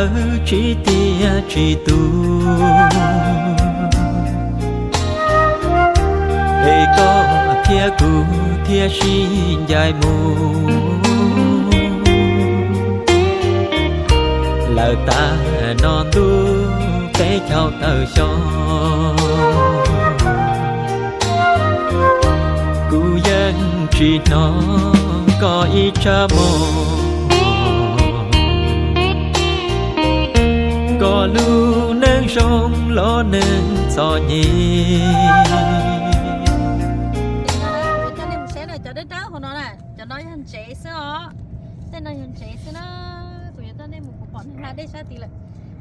Tsis tiag tsis tus, es koj thiab kuv thiaj sib ncaim mus. Lawm tag no ntuj teb chaws tawm xyoo, kuv yeej tsis hnov koj ib tsab moo. Koj lub neej zoo los neeg txom nyem. Coj nej mus saib na, cov dawb dawb hauv no na, cov no yog ntsev xwb os. Tej no yog ntsev xwb na. Kuv yuav coj nej mus, kuv pom neeg hla dej sab tid lawm.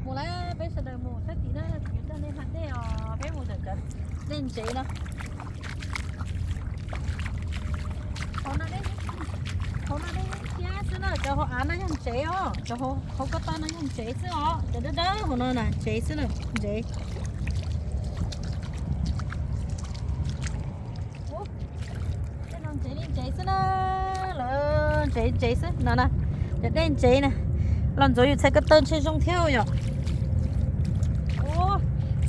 Mus lawm, peb sawv daws mus sab tid na, kuv yuav coj nej hla dej os, peb mus ntawm cov dej ntsev no. Hauv no dej, hauv no dej yeej tshiab xwb na, cov hauv av no yog ntsev os, cov hauv ko taw no yog ntsev xwb os, cov dawb dawb hauv no na ntsev xwb na, ntsev. Tej no ntsev li ntsev xwb na, lawv ntsev ntsev xwb no na, cov dej ntsev na. Los ntxuav yus txhais ko taw ntshe zoo thiab yom.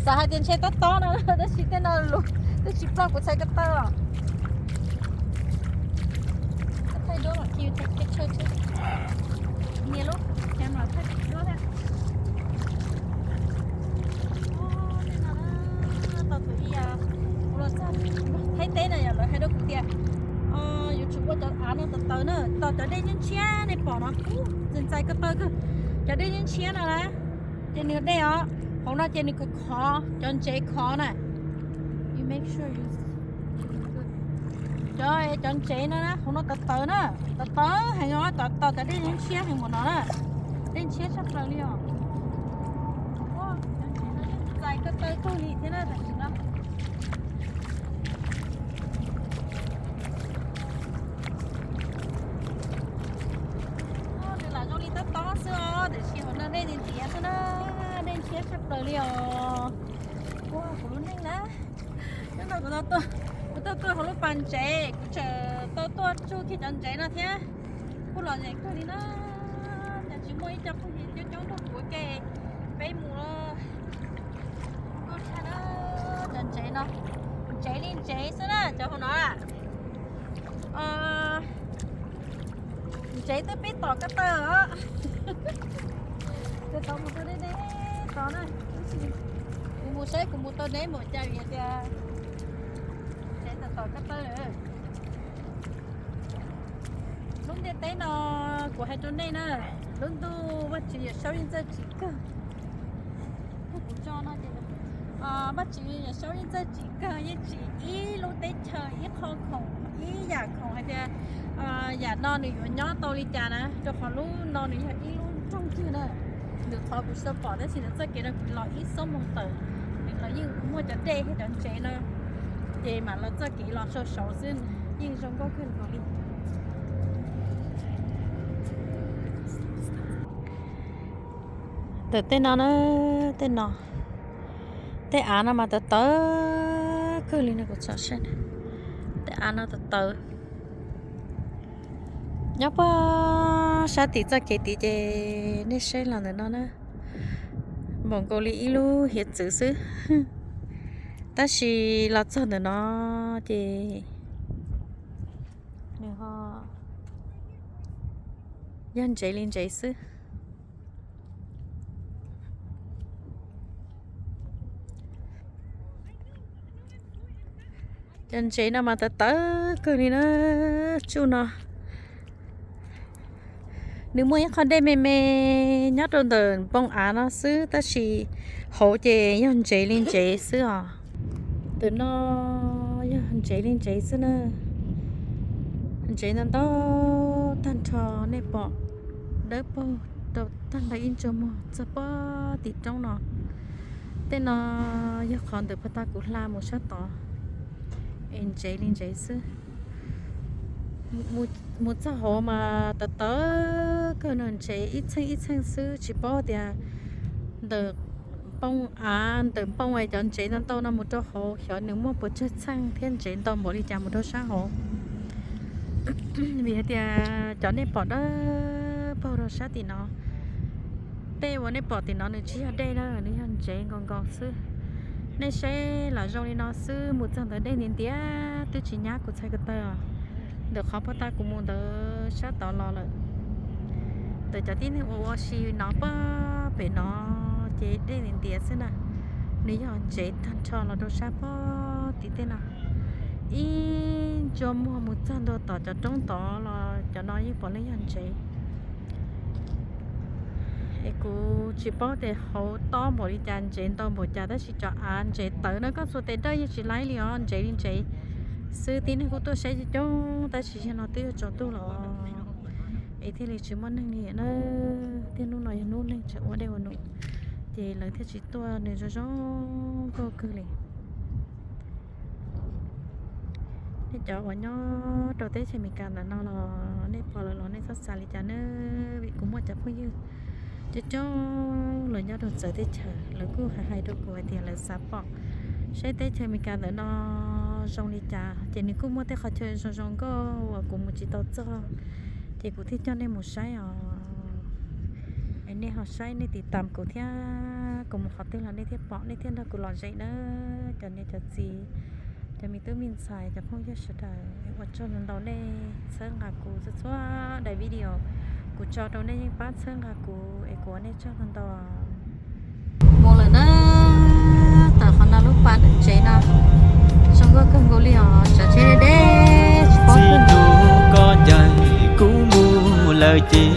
Xav hais tias ntshe tob tob no, tab sis tej no lus twb tsis ploj kuv txhais ko taw os. Thaij duab mas khi thaij picture too. Nias lub camera thaij duab thiab. Tej no na, tau thaum ub kuv los txog Thaib teb no yog lawv hais rau kuv tias yuav tsum ua cov av no tawv tawv na, tos cov dej ntshiab ntshiab nej pom no, ntxais ntxais ko taw kawg. Cov dej ntshiab ntshiab no na, ces nws dej os, hauv no ces nws khov khov, cov ntsev khov na. You make sure you, cov, cov ntsev no na, hauv no tawv tawv na, tawv tawv heev os, tos cov dej ntshiab heev mus no na, dej ntshiab tshaj plaws li os. Cov ntsev no yeej ntxais ko taw kawg li thiab na tam sim no. Nws lam zoo li tob tob xwb os, tiam sis hauv no dej ntiav ntiav xwb na, dej ntshiab tshaj plaws li os. Ua kuv lub neej na, hnub no kuv tau tuaj, kuv tau tuaj hauv lub pas ntsev, kuv tseem tau tuaj tsuj kiag cov ntsev no thiab. Kuj lom zem kawg li na, cas tsis muaj ib co phooj ywg coob coob nrog kuv ua ke peb mus los. Kuj tshaj na, cov ntsev no, ntsev li ntsev xwb na cov hauv no. Ntsev twb pib tom ko taw os. Tes tod mus tau deb deb tod na, tab sis kuv mus saib kuv mus tau deb npaum cas vim tias ntsev tom tom ko taw lawm. Lub ntiaj teb no kuv hais rau nej na, lub ntuj Vajtswv Yawm Saub yeej txawj tsim kawg. Kuv tso no ces Vajtswv Yawm Saub yeej txawj tsim kawg, yeej tsim ib lub teb chaws, ib qho khoom, ib yam khoom hais tias yam no nws yuav nyob tau li cas na, rau qhov lub no nws yog ib lub nroog twg na. Nws qhov kuv tsis tau pom tab sis nws txoj kev rau kuv los ib xuab moos tawm, nws los yeej muaj cov dej thiab cov ntsev no, ces mam los txoj kev los rau saud xwb, yeej zoo nkauj kawg nkaus li. Ntawm tej no na, tej no, tej av no mas tawv tawv kawg li no, kuv txhom saib, tej av no tawv tawv. Nyob puag sab tim txoj kev tid ces nej saib los ntawm no na, npaum nkaus li ib lub hiav txwv xwb, tab sis los txog ntawm no ces nws ho yog ntsev li ntsev xwb. Cov ntsev no mas tawv tawv kawg li na, tsuj no. Nws muaj ib qho dej me me nyob rau ntawm npoo av no xwb tab sis hauv ces yog ntsev li ntsev xwb os. Ntawm no yog ntsev li ntsev xwb na. Ntsev ntau ntau tag nrho, nej pom dawb paug rau tag nrho ib ntsug muag txog puag tim roob no. Tej no yog qhov ntawm puag ta kuv hla mus sab tod, es ntsev li ntsev xwb. Mus txog hauv mas tawv tawv kawg no, ntsev ib txheej ib txheej xwb, tsis paub tias ntawm npoo av, ntawm npoo es cov ntsev ntau ntau no mus rau hauv xyov nws muaj puas tsawg txheej thiab ntsev ntau npaum li cas mus rau sab hauv. Vim hais tias cov nej pom dawb paug rau sab tim no, Tej uas nej pom tim no nws tsis yog dej na, nws yog ntsev nkaus nkaus xwb. Nej saib los zoo li no xwb, mus txog ntawd dej ntiav ntiav twb tsis nyab kuv txhais ko taw os. Ntawm qhov puag ta kuv mus ntawd sab tod los lawm. Ntawm cov tib neeg ua ua si no pag pem no ces dej ntiav ntiav xwb na. Nws yog ntsev tag nrho los rau sab pag tim tej no. Ib ntsua muag mus txog ntua tom cov roob tod los cov no yeej puav leej yog ntsev. Es kuv tsis paub tias hauv tob npaum li cas, ntsev ntau npaum cas, tab sis cov av ntsev tawv no koj txhua tes dawj yeej tsis laib li os, ntsev li ntsev xwb. Tib neeg kuj tuaj saib coob coob tab sis zaum no twb yuav tsaus ntuj los es thiaj li tsis muaj neeg li na. Thiab hnub no yog hnub neeg tseem ua dej ua num ces lawv thiaj tsis tuaj, nws zoo zoo nkauj kawg li. Nej cov uas nyob rau teb chaws Amelikas ntawm no los nej pom lawm los nej txhob xav li cas na, vim kuv muaj cov phooj ywg coob coob lawv nyob rau txawv teb chaws, lawv kuj hais hais rau kuv hais tias lawv xav pom saib teb chaws Amelikas ntawm no zoo li cas, ces nws kuj muaj tej qhov chaw zoo zoo nkauj uas kuv mus tsis tau txog, ces kuv thiaj coj nej mus saib os. Es nej ho saib nej tiv tam kuv thiab, kuv mus qhov twg los nej thiaj pom, nej thiaj nrog kuv lom zem na, cov niam cov txiv, cov me tub me ntxhais, cov phooj ywg sawv daws. Ua tsaug ntau ntau nej txhawb nqa kuv txhua txhua daim video kuv tso rau, nej yeej pab txhawb nqa kuv es kuv ua nej tsaug ntau ntau. Mus lawm na, tawm qhov no lub pas ntsev no zoo nkauj kawg nkaus li os, tsav tsheb deb deb tsis paub. Txij hnub koj ncaim kuv mus lawm ces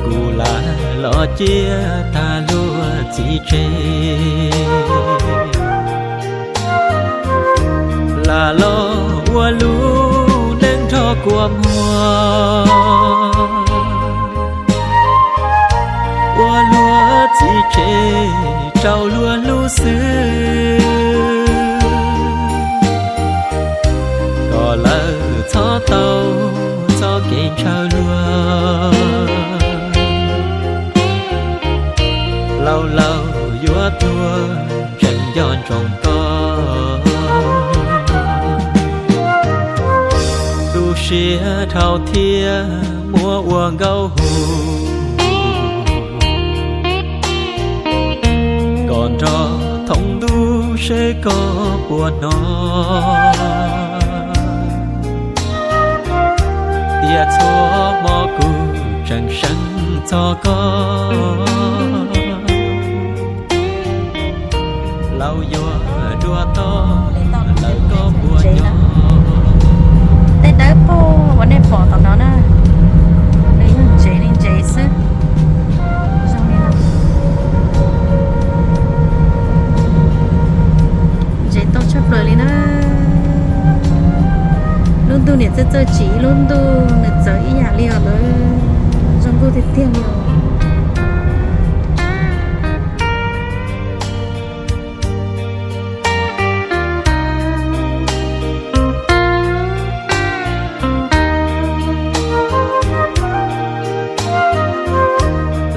kuv lam los ciaj tag luag txiv tsev. Lam los ua lub neej nrog kua muag, ua luag txiv tsev rau luag lub xwb, kom lawv txhob tau txoj kev ntshaw luag. Laus laus yuav tuag tseem nco ntsoov koj, tu siab dhau thiab muab ua nkauj hu, kom nrog thooj ntuj seb koj puas hnov. Tiam txhua hmo kuv tseem seev txog koj, laus yuav dua toj lawm koj puas nco. Tej dawb paug uas nej pom tom no na, nws yog ntsev li ntsev xwb. Zoo li no, ntsev ntau tshaj plaws li na. Lub ntuj niam txawj txawj tsim, lub ntuj nws txawv ib yam li os lawm, zoo nkauj tiag tiag li os.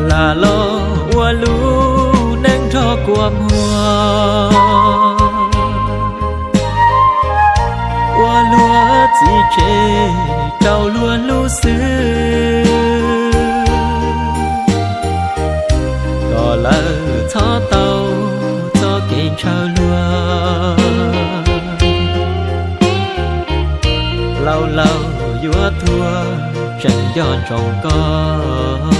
Lam los ua lub neej nrog kua muag, ua luag txiv tsev rau luag lub xwb, kom lawv txhob tau txoj kev ntshaw luag. Laus laus yuav tuag tseem nco ntsoov koj,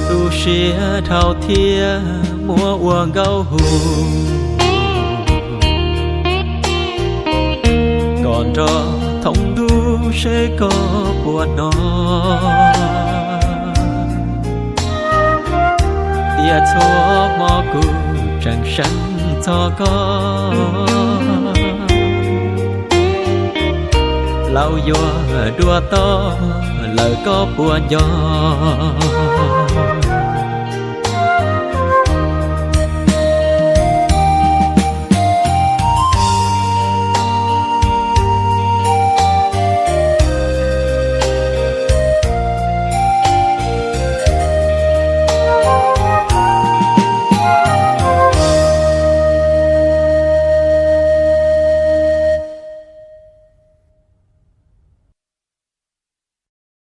tu siab dhau thiab muab ua nkauj hu, kom nrog thooj ntuj seb koj puas hnov. Tiam txhua hmo kuv tseem seev txog koj, laus yuav dua toj lawm koj puas nco.